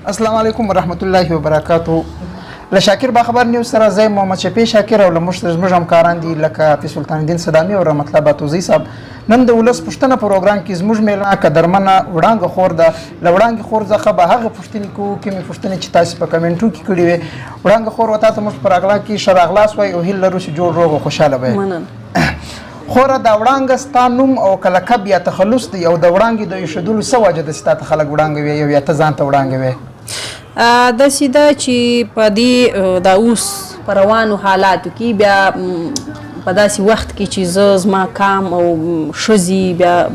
السلام علیکم ورحمت الله وبرکاتو. له شاکر باخبر نیوز سره زه محمد شفیع شاکر او له موږ سره زموږ همکاران دي لکه حافظ سلطان الدین صدامي او رحمت الله باتوزي صاحب. نن د ولس پوښتنه پروګرام کې زموږ میلمه قدرمنه وړانګه خور ده. له وړانګې خور څخه به هغه پوښتنې کوو کومې پوښتنې چې تاسو په کمنټو کې کړې وې. وړانګه خور، و تاته موږ په راغلا کې ښه راغلاست وایو او هیله لرو چې جوړ روغ او خوشحاله به یې. مننه. خوره، دا وړانګه ستا نوم او که لقب یا تخلص دی او د وړانګې د ایښودلو څه وجه ده چې تا ته خلک وړانګه وایي او یا ته ځان ته وړانګه وایې؟ داسې ده چې په دې دا اوس په روانو حالاتو کې، بیا په داسې وخت کې چې زه، زما کام او ښځې، بیا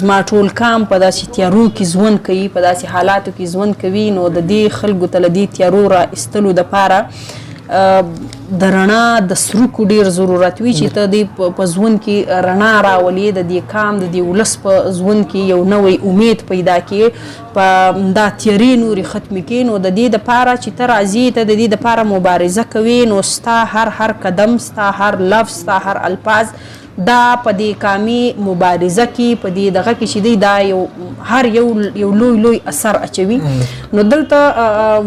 زما ټول کام په داسې تیارو کې ژوند کوي، په داسې حالاتو کې ژوند کوي، نو د دې خلکو ته له دې تیارو را ایستلو دپاره د رڼا د څرکو ډیر ضرورت وي، چې ته د په ژوند کې رڼا راولې، د دې کام، د دې ولس په ژوند کې یو نوی امید پیدا کړي، په دا تیارې نورې ختمې کړي. نو د دې دپاره چې ته راځې، ته د دې دپاره مبارزه کوې، نو ستا هر هر قدم، ستا هر لفظ، ستا هر الفاظ دا په دې کامي مبارزه کې، په دې دغه کې چې دی، دا یو هر یو یو لوی لوی اثر اچوي. نو دلته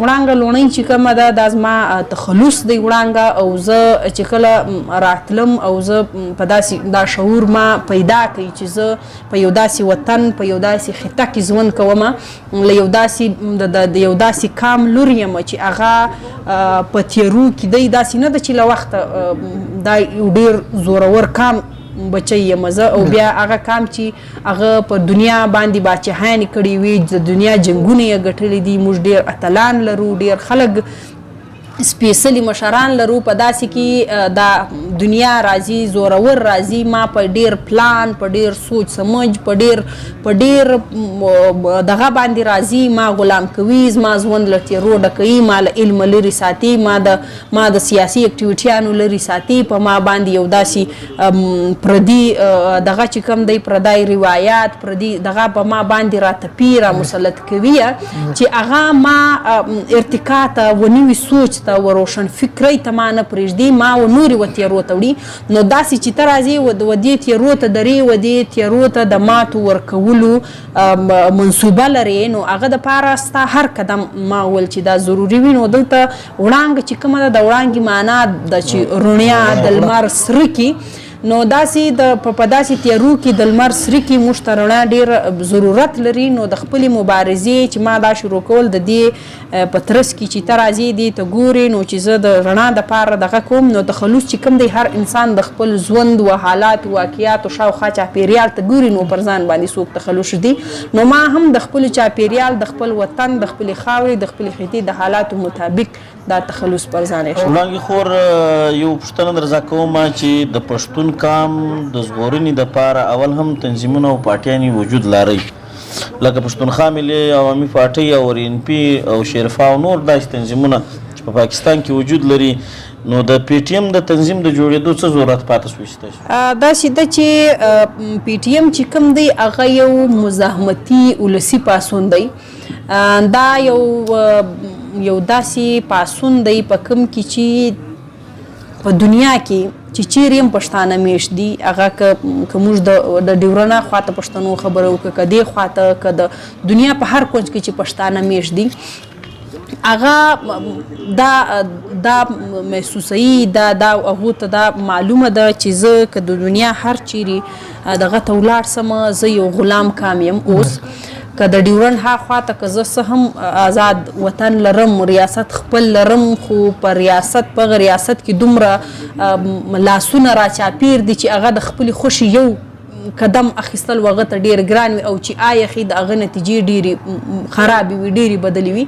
وړانګه لوڼۍ چې کومه ده، دا زما تخلص دی وړانګه. او زه چې کله راتلم او زه په داسې دا شعور ما پیدا کړي چې زه په یو داسې وطن، په یو داسې خطه کې ژوند کوم، له یو داسې د یو داسې کام لور یم چې هغه په تیرو کې دی. داسې نه ده چې له وخته دا یو ډیر زورور کام بچی یم زه، او بیا هغه کام چې هغه په دنیا باندې باچهانې کړې وي، د دنیا جنګونه یې ګټلي دي. موږ ډیر اتلان لرو، ډیر خلک سپېڅلي مشران لرو. په داسې کې دا دنیا راځي، زورور راځي، ما په ډیر پلان، په ډیر سوچ سمجھ، په ډیر دغه باندې راځي، ما غلام کوي، زما ژوند له تیرو ډکوي، ما له علم لرې ساتي، ما د سیاسي اکټیویټیانو لرې ساتي. په ما باندې یو داسې پردي دغه چې کوم دی، پردی روایات، پردي دغه په ما باندې راتپي، را مسلط کوي، چې هغه ما ارتقا ته و نوي سوچ ته و روشن فکرۍ ته ما نه پرېږدي، ما و نورې و تیرو ته وړي. نو داسې چې ته راځې و دې تیرو ته درې و دې تیرو ته د ماتو ورکولو منصوبه لرې، نو هغه د پاره ستا هر قدم ما ول چې دا ضروري وي. نو دلته وړانګه چې کومه ده، د وړانګې معنا د چې رڼا، د لمر څرکي. نو داسې د په داسې تیارو کې د لمر څرکي موږ ته رڼا ډېر ضرورت لري. نو د خپلې مبارزې چې ما دا شروع کول، د دې په ترڅ کې چې ته راځې، دې ته ګورې، نو چې زه د رڼا د پاره دغه کوم، نو تخلص چې کوم دی، هر انسان د خپل ژوند و حالات، واقعیات او شاوخوا چاپیریال ته ګوري، نو پر ځان باندې څوک تخلص دی. نو ما هم د خپل چاپیریال، د خپل وطن، د خپلې خاورې، د خپلې خطې د حالاتو مطابق دا تخلص پر ځان ایښی. وړانګې خور، یو پوښتنه درځه کوم چې د پښتون کام د ژغورنې دپاره اول هم تنظیمونه او پارټیانې وجود لري، لکه پښتونخوا ملي عوامي پارټۍ او ان پي او شیرپاو او نور داسې تنظیمونه چې په پاکستان کې وجود لري، نو د پي ټي ایم د تنظیم د جوړېدو څه ضرورت پاتې شو چې تاسو؟ داسې ده چې پي ټي ایم چې کوم دی، هغه یو مزاحمتي ولسي پاڅون دی. دا یو داسې پاڅون دی په کوم کې چې په دنیا کې چې چیرې هم پښتانه میشت دي، هغه که موږ د ډیورنډ خواته پښتنو خبره وکړو، که دې خواته، که د دنیا په هر کونج کې چې پښتانه میشت دي، هغه دا دا محسوسوي، دا دا هغو ته دا معلومه ده چې زه که د دنیا هر چیرې دغه ته ولاړ سم، زه یو غلام کام یم. اوس که د ډیورنډ ها خواته که زه څه هم آزاد وطن لرم، ریاست خپل لرم، خو په ریاست په هغه ریاست کې دومره لاسونه راچاپیر دي چې هغه د خپلې خوښې یو قدم اخیستل هغه ته ډیر ګران وي، او چې آیخي د هغه نتیجې ډېرې خرابې وي، ډېرې بدلې وي.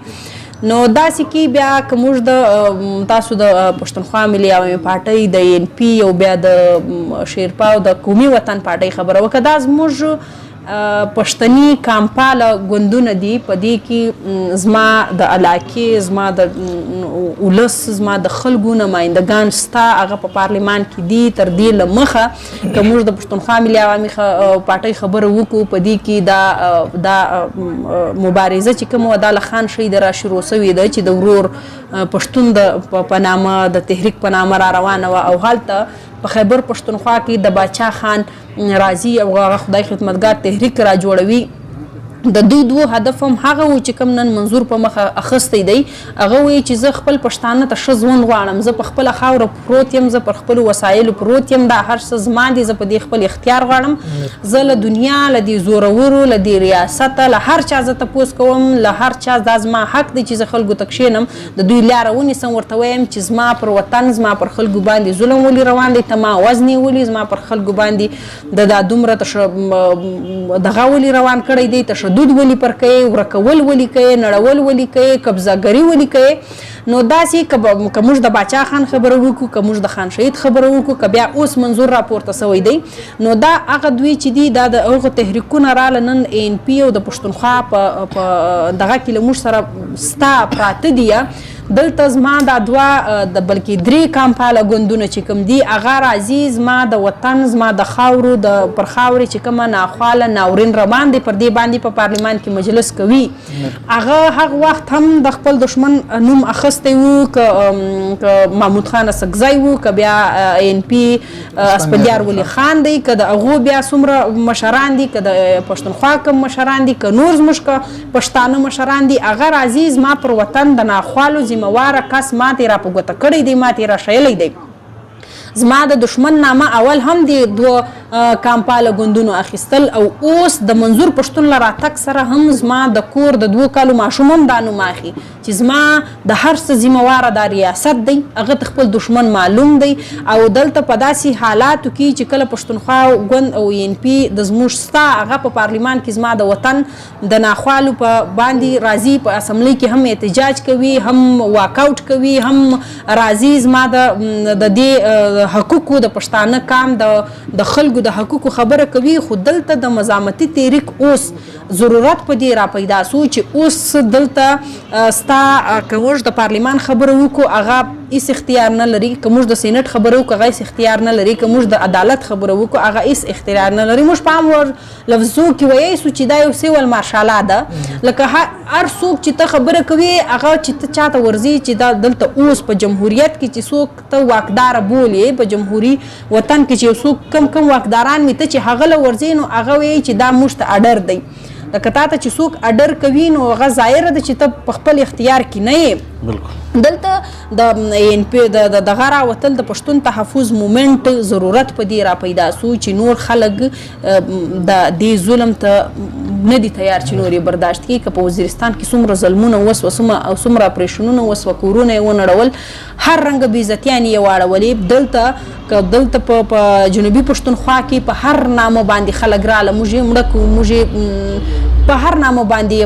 نو داسې کې بیا که موږ د تاسو د پښتونخوا ملي عوامي پارټۍ، د ان پي او بیا د شیرپاو د قومي وطن پارټۍ خبره وکړه، دا زموږ پښتني کامپاله ګوندونه دي. په دې کې زما د علاقې، زما د ولس، زما د خلکو نمایندګان ستا، هغه په پارلمان کې دي. تر دې له مخه که موږ د پښتونخوا ملي عوامي پارټۍ خبره وکړو، په دې کې دا دا مبارزه چې کومه ده، له خان شهید را شروع شوې ده، چې د ورور پښتون د په نامه، د تحریک په نامه را روانه وه. او هلته په خیبر پښتونخوا کې د باچا خان راځي او هغه خدای خدمتګار تحریک را جوړوي. د دوی دوو هدف هم هغه وو چې کوم نن منظور په مخه اخستی دی، هغه وایي چې زه خپل پښتانه ته ښه ژوند غواړم، زه په خپله خاوره پروت یم، زه پر خپلو وسایلو پروت یم، دا هر څه زما دي، زه په دې خپل اختیار غواړم، زه له دنیا، له دې زورورو، له دې ریاسته، له هر چا زه تپوس کوم، له هر چا دا زما حق دی چې زه خلکو ته کښېنم، د دوی لاره ونیسم، ورته وایم چې زما پر وطن، زما پر خلکو باندې ظلم ولې روان دی، ته ما وژنې ولې، زما پر خلکو باندې د دا دومره دغه ولي روان کړی دی، تشدد ولي پر کوي، ورکول ولي کوي، نړول ولي کوي، قبضه ګري ولي کوي. نو داسې که موږ د باچا خان خبره وکړو، که موږ د خان شهید خبره وکړو، که بیا اوس منظور راپورته سوی دی، نو دا هغه دوی چې دي دا د هغو تحریکونه راله نن اے ان پي او د پښتونخوا په دغه کې له موږ سره ستا پراته دي. دلته زما دا دوه د بلکې درې کامپاله ګوندونه چې کوم دي هغه راځي زما د وطن، زما د خاورو د پر خاورې چې کومه ناخواله ناورین روان دی پر دې باندې په پارلمان کې مجلس کوي. هغه هغه وخت هم د خپل دښمن نوم اخیستی وو، که محمود خان اڅکزی وو، که بیا ان پي اسپندیار ولي خان دی، که د هغو بیا څومره مشران دي، که د پښتونخوا کوم مشران دي، که نور زموږ که پښتانه مشران دي، هغه راځي زما پر وطن د ناخوالو ذمه واره کس ماته را په ګوته کړی دی، ماته را ښیلی دی. زما د دښمن نامه اول هم دی دوه کامپاله ګوندونو اخیستل او اوس د منظور پښتون له راتګ سره هم زما د کور د 2 کالو ماشوم هم دا نوم اخلي چې زما د هر څه ذمه واره دا ریاست دی، هغه ته خپل دښمن معلوم دی. او دلته په داسې حالاتو کې چې کله پښتونخوا ګوند او ان پي د زموږ ستا هغه په پارلیمان کې زما د وطن د ناخوالو په باندې راځي، په اسمبلی کې هم احتجاج کوي، هم واک اوټ کوي، هم راځي زما د دې حقوقو د پښتانه کام د خلکو د حقوقو خبره کوي. خو دلته د مزاحمتي تحریک اوس ضرورت په دې را پیدا سو چې اوس دلته ستا که موږ د پارلیمان خبره وکړو هغه هیڅ اختیار نه لري، که موږ د سینټ خبره وکړو هغه هیڅ اختیار نه لري، که موږ د عدالت خبره وکړو هغه هیڅ اختیار نه لري. موږ په عام لفظو کې ویلی سو چې دا یو سیول مارشالا ده، لکه هر څوک چې ته خبره کوي هغه چې ته چاته ورځي چې دا دلته اوس په جمهوریت کې چې څوک ته واکدار بولې، په جمهوري وطن کې چې یو څوک کم کم واکداران وي ته چې هغه له ورځې نو هغه وایي چې دا موږ ته اډر دی. لکه تا ته چې څوک اډر کوي نو هغه ظاهره ده چې ته په خپل اختیار کې نه یې. بالکل دلته د ان پی د دغه راوتل د پښتون تحفظ مومنټ ضرورت په دې را پیدا سو چې نور خلک د دې ظلم ته نه دي تیار چې نور یې برداشت کړي. که په وزیرستان کې څومره ظلمونه وسوه، څومره اپریشنونه وسوه، کورونه یې ونړول، هر رنګ بېعزتیانې یې واړولې، دلته که دلته په جنوبي پښتونخوا کې په هر نامه باندې خلک راله، موږ یې مړه کړو، موږ یې په هر نامه باندې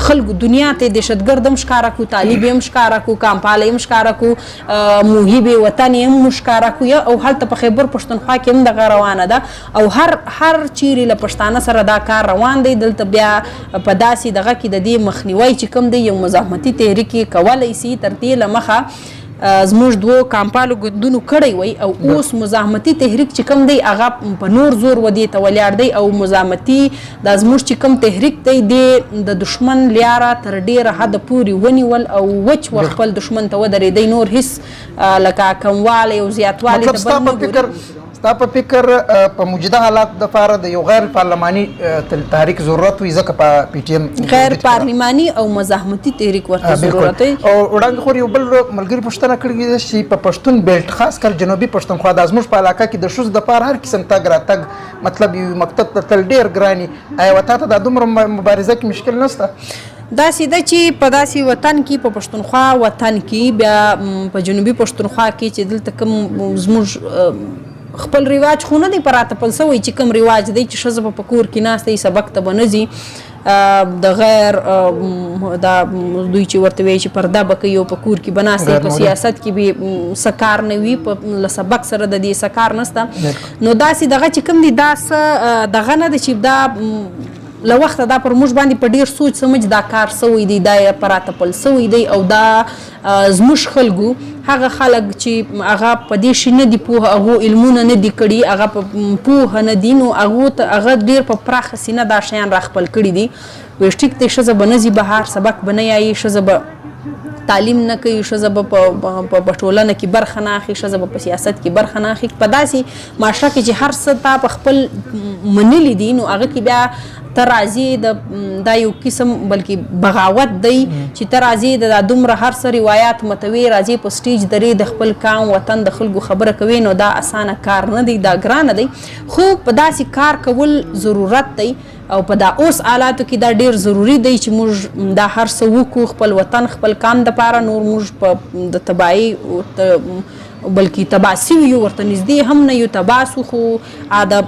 خلکو دنیا ته دهشتګرد هم ښکاره کړو، طالب یې هم ښکاره کړو، کامپاله یې هم ښکاره کړو، محب وطن یې هم موږ ښکاره کړو، او هلته په خیبر پښتونخوا کې هم دغه روانه ده او هر هر چیرې له پښتانه سره دا کار روان دی. دلته بیا په داسې دغه کې د دې مخنیوی چې کوم دی یو مزاحمتي تحریک یې کولی سي. تر دې له مخه زموږ دوو کامپالو ګوندونو کړی وای او اوس مزاحمتي تحریک چې کوم دی هغه په نور زور ودې ته ولاړ دی او مزاحمتي دا زموږ چې کوم تحریک دی دې د دښمن لیاره تر ډېره حده پورې ونیول او وچ و خپل دښمن ته ودرېدی، نور هیڅ لکه کموالی او زیاتوالی ته بل نه ګوري. ستا په فکر په موجوده حالات دپاره د یو غیر پارلماني تحریک ضرورت وي، ځکه په پي ټي ایم غیر پارلماني او مزاحمتي تحریک ورته ضرورت دی. او وړاندې خو یو بل ملګري پوښتنه کړې ده چې په پښتون بیلټ خاص کر جنوبي پښتونخوا دا زموږ په علاقه کې د ښځو دپاره هر قسم تګ راتګ مطلب یو مکتب ته تل ډېر ګران وي، آیا تا ته دا دومره مبارزه کې مشکل نشته؟ داسې ده چې په داسې وطن کې، په پښتونخوا وطن کې، بیا په جنوبي پښتونخوا کې چې دلته کوم زموږ خپل رواج خو نه دی په راتپل سوی چې کوم رواج دی چې ښځه به په کور کې ناسته وي، سبق ته به نه ځي، د غیر دا دوی چې ورته وایي چې پرده به کوي او په کور کې به ناسته وي، په سیاست کې به څه کار نه وي، له سبق سره د دې څه کار نشته. نو داسې دغه چې کوم دی دا څه دغه نه ده چې دا له وخته دا پر موږ باندې په ډېر سوچ سمج دا کار سوی دی، دا یې په راتپل سوی دی او دا زموږ خلکو هغه خلک چې هغه په دې شي نه دي پوه، هغو علمونه نه دي کړي، هغه په پوه نه دي، نو هغو ته هغه ډېر په پراخه سینه دا شیان را خپل کړي دي. وایي ټیک دی، ښځه به نه ځي بهر، سبق به نه یایي، ښځه به تعلیم نه کوي، ښځه به په ټولنه کې برخه نه اخلي، ښځه به په سیاست کې برخه نه اخلي. په داسې معاشره کې چې هر څه تا په خپل منلي دي، نو هغه کې بیا ته راځې د دا یو قسم بلکې بغاوت دی چې ته راځې د دا دومره هر څه روایات متوي، راځې په سټیج درې د خپل کام وطن د خلکو خبره کوي، نو دا اسانه کار نه دی، دا ګرانه دی، خو په داسې کار کول ضرورت دی. او په دا اوس حالاتو کې دا ډیر ضروري دی چې موږ دا هر څه وکړو خپل وطن خپل کام د پاره. نور موږ په د تباهي بلکې تباه سوي یو، ورته نږدې هم نه یو، تباه سو. خو د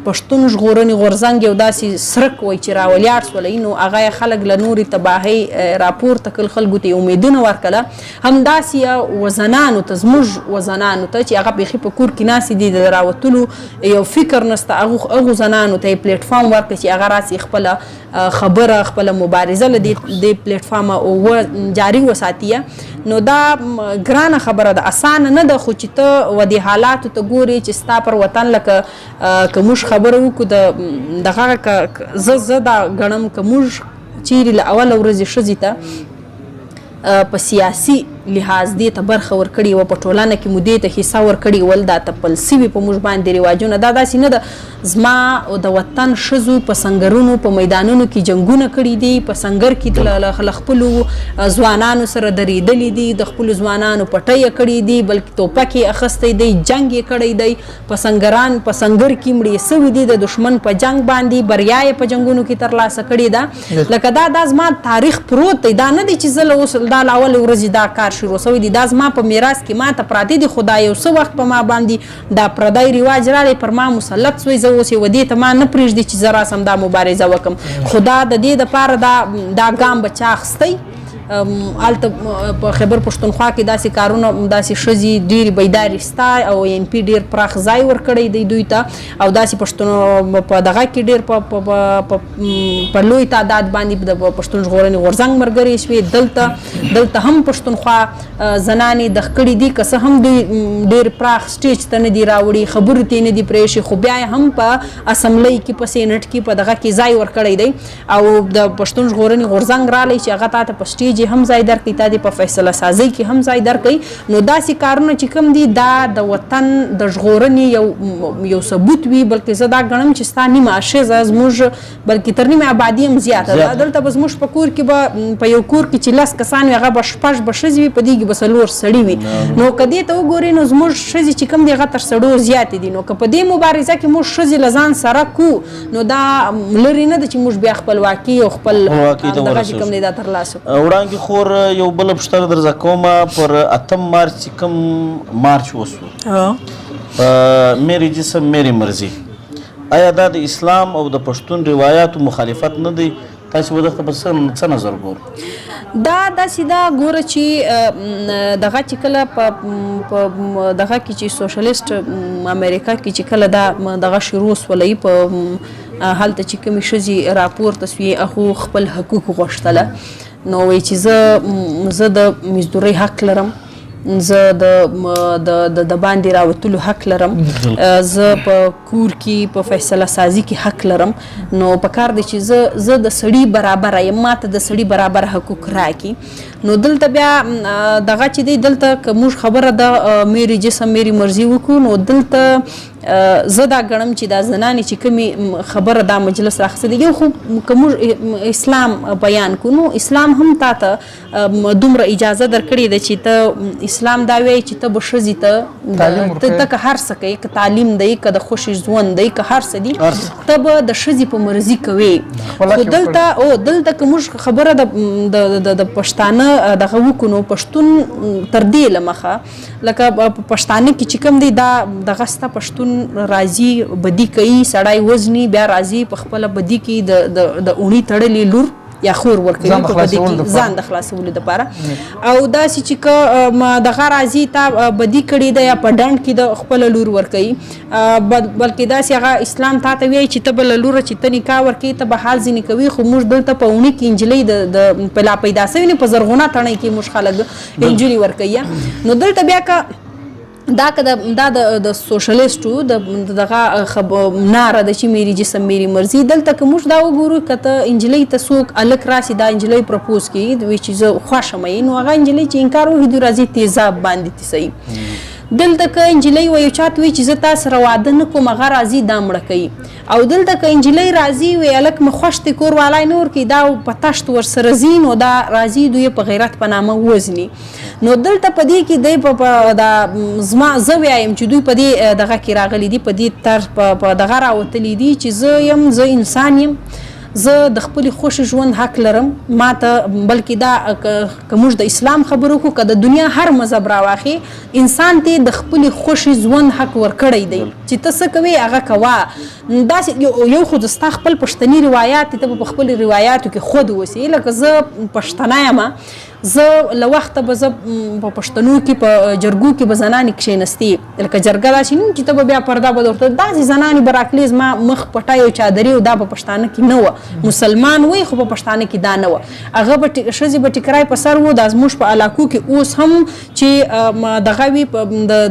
پښتون ژغورنې غورځنګ یو داسې سرک وای چې راولاړ سولی، نو هغه یې خلک له نورې تباهۍ راپورته کړل، خلکو ته یې امیدونه ورکړه. همداسې یې وزنانو ته، زموږ وزنانو ته چې هغه بیخي په کور کې ناستې دي، د راوتلو یو فکر نشته، هغو زنانو ته یې پلیټفارم ورکړ چې هغه راسي خپله خبره خپله مبارزه له دې پلیټفارمه جاري وساتي. نو دا ګرانه خبره ده، اسانه نه ده، خو چې ته و دې حالاتو ته ګورې چې ستا پر وطن لکه که موږ خبره وکړو د دغه زه دا ګڼم که موږ چیرې له اوله ورځې ښځې ته په سیاسي لحاظ دې ته برخه ورکړې وه، په ټولنه کې مو دې ته حصه ورکړې ول، دا تپل سوي په موږ باندې رواجونه، دا داسې نه ده. زما د وطن ښځو په سنګرونو په میدانونو کې جنګونه کړي دي، په سنګر کې له خپلو ځوانانو سره درېدلي دي، د خپلو ځوانانو پټۍ یې کړي دي، بلکې توپک یې اخیستی دی، جنګ یې کړی دی، په سنګر کې مړې سوي دي د دښمن په جنګ باندې، بریا یې په جنګونو کې ترلاسه کړې ده. لکه دا زما تاریخ پروت دی، دا نه دی چې زه له اوس دا له اولې ورځې دا کار شروع سوی دی، دا زما په میراث کې ما ته پراته دي. خو دا یو څه وخت په ما باندې دا پردی رواج راغی، پر ما مسلط سوی، زه اوس یې ودې ته ما نه پرېږدي چې زه راسم دا مبارزه وکم. خو دا د دې دپاره دا ګام به چا اخیستی؟ هلته په خیبر پښتونخوا کې داسې کارونه داسې ښځې ډېرې بیدارې سته او این پي ډېر پراخ ځای ورکړی دی دوی ته، او داسې پښتنو په دغه کې ډېر په لوی تعداد باندې د پښتون ژغورنې غورځنګ ملګرې شوې. دلته هم پښتونخوا زنانې د ښکړې دي، که څه هم دوی ډېر پراخ سټیج ته نه دي راوړي، خبرو ته نه دي پرېښي، خو بیا یې هم په اسمبلۍ کې په سینټ کې په دغه کې ځای ورکړی دی. او د پښتون ژغورنې غورځنګ رالی چې هغه تا ته په سټیج هم ځای درکړي، تا دې په فیصله سازۍ کې هم ځای درکړي. نو داسې کارونه چې کوم دي دا د وطن د ژغورنې یو ثبوت وي. بلکې زه دا ګڼم چې ستا نیمه ښځه زموږ بلکې تر نیمې آبادي هم زیاته ده. دلته به زموږ په کور کې به په یو کور کې چې 10 کسان وي هغه به 6 به ښځې وي، په دې کې به 4 سړي وي. نو که دې ته وګورې نو زموږ ښځې چې کوم دي هغه تر سړو زیاتې دي. نو که په دې مبارزه کې موږ ښځې له ځان سره کو، نو دا لرې نه ده چې موږ بیا خپلواکي او خپل دغه چې کوم دی دا ترلاسه کړو. وړاندې خور یو بله پوښتنه درځه کوم، پر 8 مارچ چې کوم مارچ وسو، میری جسم میری مرضی، آیا دا د اسلام او د پښتون روایاتو مخالفت نه دی؟ تاسو به دغه په څه نظر ګورئ؟ دا داسې دا ګوره چې دغه چې کله په دغه کې چې سوشلیست امریکا کې چې کله دا دغه شروع سولې، په هلته چې کومې ښځې راپورته سوې هغو خپل حقوق غوښتله. نو وایي چې زه د مزدورۍ حق لرم، زه د د باندې راوتلو حق لرم، زه په کور کې په فیصله سازي کې حق لرم، نو په کار دی چې زه د سړي برابره یم، ما ته د سړي برابر حقوق راکړي. نو دلته بیا دغه چې دی، دلته که موږ خبره د میری جسم میری مرضي وکړو، نو دلته زه دا ګڼم چې دا زنانې چې کومې خبره دا مجلس راخیستی دی، یو خو که موږ اسلام بیان کړو، نو اسلام هم تا ته دومره اجازه درکړې ده چې ته اسلام دا وایي چې ته به ښځې ته ته که هر څه کوې، که تعلیم دی، که د خوښې ژوند دی، که هر څه دي، ته به د ښځې په مرضي کوې. خو دلته دلته که موږ خبره د پښتانه دغه وکړو، نو پښتون تر دې له مخه لکه پښتانه کې چې کوم دی دا دغه سته، پښتون راځي بدي کوي، سړی وژني، بیا راځي په خپله بدي کې د اوڼي تړلې لور یا خور ورکوي په بدي کې ځان د خلاصولو دپاره. او داسې چې که دغه راځي تا بدي کړې ده یا په ډنډ کې د خپله لور ورکوي، بلکې داسې هغه اسلام تا ته وایي چې ته به له لوره چې ته نکاح ورکوې ته به حال ځینې کوي. خو موږ دلته په اوڼي کې نجلۍ د په لا پیدا سوې نه په زرغونه تڼۍ کې موږ خلک نجلۍ ورکوي. نو دلته بیا که دا که دا د سوشلیسټو د دغه ناره ده چې میری جسم میری مرضی. دلته که موږ دا وګورو، که ته انجلۍ ته څوک هلک راسي دا انجلۍ پرپوز کوي وي چې زه خوښه مې، نو هغه انجلۍ چې انکار وکړي دوی راځي تیزاب باندې تیسوي. دلته که انجلۍ و یو چاته وي چې زه تا سره واده نه کوم، هغه راځي دا مړه کوي. او دلته که انجلۍ راځي وي هلک مې خوښ دی کور والا یې نه ورکوي، دا په تشت ورسره ځي، نو دا راځي دوی په غیرت په نامه وزني. نو دلته په دې کې دی په دا زما زه وایم چې دوی په دې دغه کې راغلي دي، په دې طرز په دغه راوتلي دي چې زه یم، زه انسان یم، زه د خپلې خوښې ژوند حق لرم. ما ته بلکې دا که موږ د اسلام خبرو کو، که د دنیا هر مذهب راواخې، انسان ته د خپلې خوښې ژوند حق ورکړی دی چې ته څه کوې هغه کوه. داسې یو خو ستا خپل پښتني روایات، ته په خپل روایاتو کې خود اوسې. لکه زه پښتنه یم، زه له وخته به زه په پښتنو کې په جرګو کې به زنانې کښېنستې، لکه جرګه داسې نه چې ته به بیا پرده به درته داسې زنانې به راتلې، زما مخ پټی او چادري، او دا په پښتانه کې نه وه. مسلمان وی خو په پښتانه کې دا نه وه. هغه به ښځې به ټیکری په سر وو. دا زموږ په علاقو کې اوس هم چې دغه وي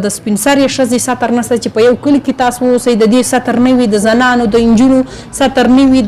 د سپین سرې ښځې ستر نشته، چې په یو کلي کې تاسو اوسئ د دې ستر نه وي، د زنانو د نجونو ستر نه وي.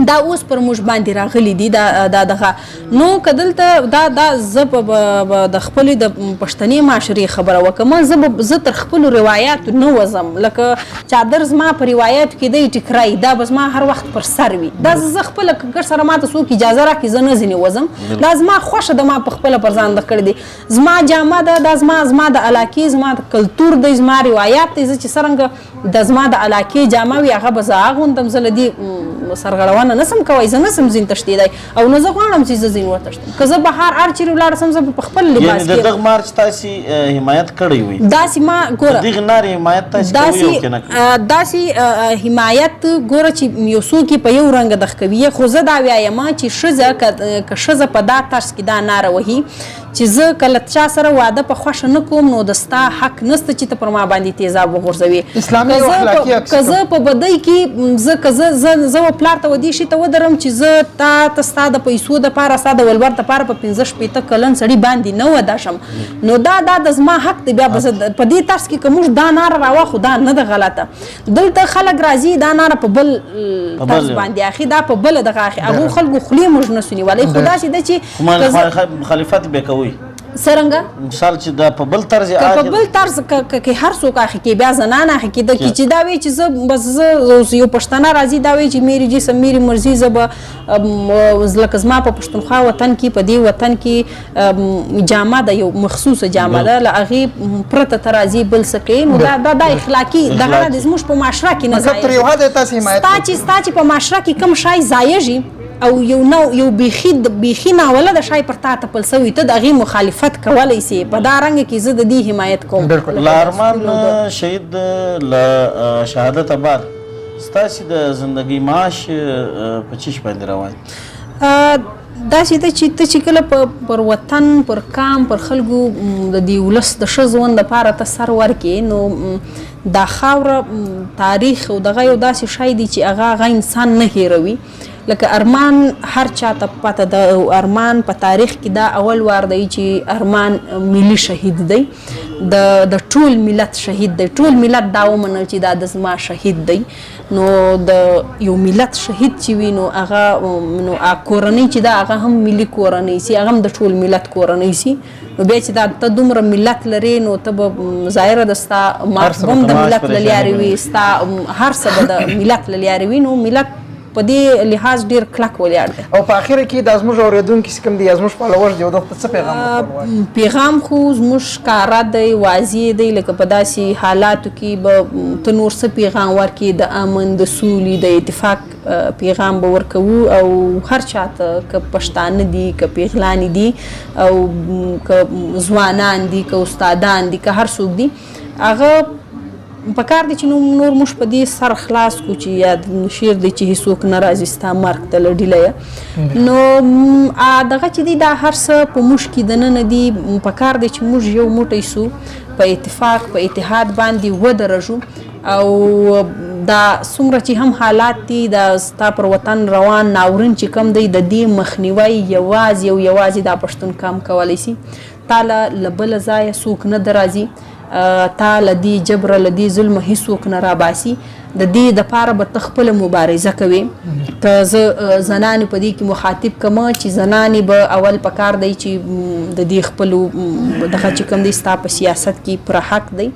دا اوس پر موږ باندې راغلي دي. دا دا دغه نو که دلته دا دا زه د خپلې د پښتنې معاشرې خبره وکړم، زه تر خپلو روایاتو نه وځم. لکه چادر زما په روایاتو کې دی، ټیکری دا به زما هر وخت پر سر وي. دا زه خپله که سره ماته څوک اجازه راکړي زه نه ځینې وځم، دا زما خوښه ده، ما په خپله پر ځان د کړې دي، زما جامه ده، دا زما د علاقې، زما د کلتور دی، زما روایات دی. زه چې څرنګه د زما د علاقې جامه وي هغه به زه اغوندم، زه له دې سرغړونه نه سم کوی، زه نه سم ځین تښتېدای او نه زه غواړم چې زه ځین وتښتم. که زه بهر هر چېرې ولاړه سم زه به په خپل لباس یعنی د دغه مارچ تاسې حمایت کړی وي؟ داسې ما ګوره د دغې نارې حمایت تاسې کوئ او که نه کوئ؟ داسې حمایت ګوره چې یو څوک یې په یو رنګ دغ کوي، خو زه دا وایم چې ښځه که ښځه په دا طرز کې دا ناره وهي چې زه کله چا سره واده په خوښه نه کوم نو د ستا حق نشته چې ته پر ما باندې تیزاب وغورځوې. اسلامي او اخلاقي عکس که زه په بدۍ کې زه که زه زه زه و پلار ته و دې شي ته ودرم چې زه تا ته ستا د پیسو دپاره ستا د ولور دپاره په 65 کلن سړي باندې نه وده شم، نو دا دا د زما حق دی. بیا به زه په دې طرز کې که موږ دا ناره راواخو دا نه ده غلطه. دلته خلک راځي دا ناره په بل طرز باندې اخي، دا په بله دغه اخي، هغو خلکو خولې موږ نه سو نیولی. خو داسې ده چې مخالفت به کوي څرنګه؟ مثال چې دا په بل طرز که په بل طرز که هر څوک اخي کې بیا زنان اخي کې د کې چې دا وی چې زه بس زه یو پښتنه راځي دا وی چې میری جسم میری مرضی، زه به لکه زما په پښتونخوا وطن کې په دې وطن کې جامه ده، یو مخصوصه جامه ده، له هغې پرته ته راځي بل څه کوي، نو دا دا دا اخلاقي دغه نه زموږ په معاشره کې نه ځایږي. تر یو حده تاسې حمایت ستا چې په معاشره کې کوم شی ځایږي او یو نو یو بیخي ناوله د شای پر تا تپل سوی، ته د هغې مخالفت کولی سي. په دا رنګ کې زه د دې حمایت کوم. بالکل. له ارمان شهید له شهادت بعد ستاسې د زندګۍ معاش په چیش باندې روان؟ داسې ده چې ته چې کله پر وطن، پر کام، پر خلکو د دې ولس د ښه ژوند لپاره ته سر ورکې، نو دا خاوره تاریخ او دغه یو داسې شی دی چې هغه انسان نه هېروي. لکه ارمان هر چاته پته ده، او ارمان په تاریخ کې دا اول وار دی چې ارمان ملي شهید دی، د ټول ملت شهید دی. ټول ملت دا ومنل چې دا د زما شهید دی. نو د یو ملت شهید چې وي نو هغه نو کورنۍ چې دا هغه هم ملي کورنۍ سي، هغه هم د ټول ملت کورنۍ سي. نو بیا چې دا ته دومره ملت لرې نو ته به ظاهره ده ستا معاش به هم د ملت له لارې وي، ستا هر څه به د ملت له لارې وي. نو ملت په دې لحاظ ډیر کلک ولاړ دی. او په اخره کې دا زموږ اورېدونکي چې کوم دي یا زموږ فالوورز دي، دغه څه پیغام ورکول؟ پیغام خو زموږ ښکاره دی، واضح دی. لکه په داسې حالاتو کې به ته نور څه پیغام ورکړې؟ د امن، د سولې، د اتفاق پیغام به ورکوو. او هر چاته که پښتانه دي، که پیغلانې دي، او که ځوانان دي، که استادان دي، که هر څوک دي، هغه په کار دی چې نور موږ په دې سر خلاص کو چې یا شعر دی چې هیڅوک نه راځي ستا مرګ ته له ډیله. نو دغه چې دی دا هر څه په موږ کې دننه دي. په کار دی چې موږ یو موټی سو، په اتفاق په اتحاد باندې ودرژو. او دا څومره چې هم حالات دي، دا ستا پر وطن روان ناورین چې کوم دی، د دې مخنیوی یوازې او یوازې دا پښتون کام کولی سي. تا له بله ځایه څوک نه درازي. تا له دې جبره، له دې ظلمه هیڅوک نه راباسي. د دې دپاره به ته خپله مبارزه کوې. که زه زنانې په دې کې مخاطب کم چې زنانې به اول پکار دی چې د دې خپلو دغه چې کوم دی ستا په سیاست کې پوره حق دی،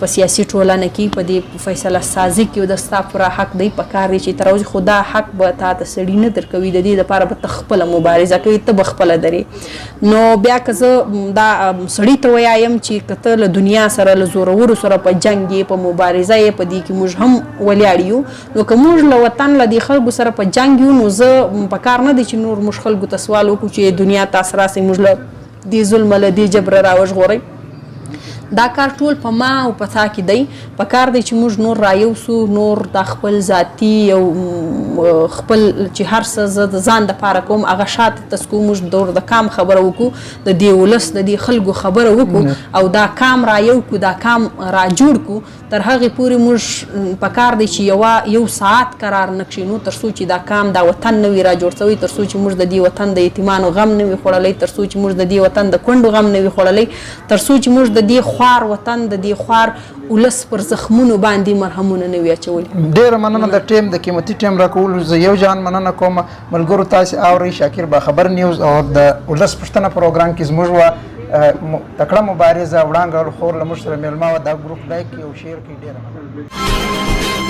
په سیاسي ټولنه کې په دې فیصله سازي کې د ستا پوره حق دی، پکار دی چې تر اوسه خو دا حق به تا ته سړي نه درکوي. د دې لپاره به ته خپله مبارزه کوې، ته به خپله درې. نو بیا که زه دا سړي ته ویایم چې که ته له دنیا سره، له زورورو سره په جنګ یې، په مبارزه یې، په دې کې موږ هم ولاړ یو، نو که موږ له وطن له دې خلکو سره په جنګ یو، نو زه په کار نه دی چې نور موږ خلکو ته سوال وکړو چې دنیا تاسو راسئ موږ له دې ظلمه، له دې جبره راوژغورئ. دا کار ټول په ما او په تا کې دی. په کار دی چې موږ نور رایو سو، نور دا خپل ذاتي او خپل چې هر څه زه د ځان دپاره کوم هغه شاته تسکو، موږ دور د کام خبره وکړو، د دې ولس د دې خلکو خبره وکړو او دا کام را یو کړو، دا کام را جوړ کړو. تر هغې پورې موږ په کار دی چې یو ساعت قرار نه کښېنو تر څو چې دا کام، دا وطن نه وي را جوړ سوی، تر څو چې موږ د دې وطن د یتیمانو غم نه وي خوړلی، تر څو چې موږ د دې وطن د کونډو غم نه وي خوړلی، تر څو چې موږ د دې خوار وطن، د دې خوار ولس پر زخمونو باندې مرهمونه نه وي اچولي. ډېره مننه د ټیم، د قیمتي ټیم راکولو. زه یو جان مننه کوم. ملګرو، تاسې اورئ شاکر باخبر نیوز او د ولس پوښتنه پروګرام کې زموږ وه تکړه مبارزه وړانګه خور له موږ سره مېلمه وه. دا ګروپ لایک کړئ او شیر کړئ. ډېره مننه.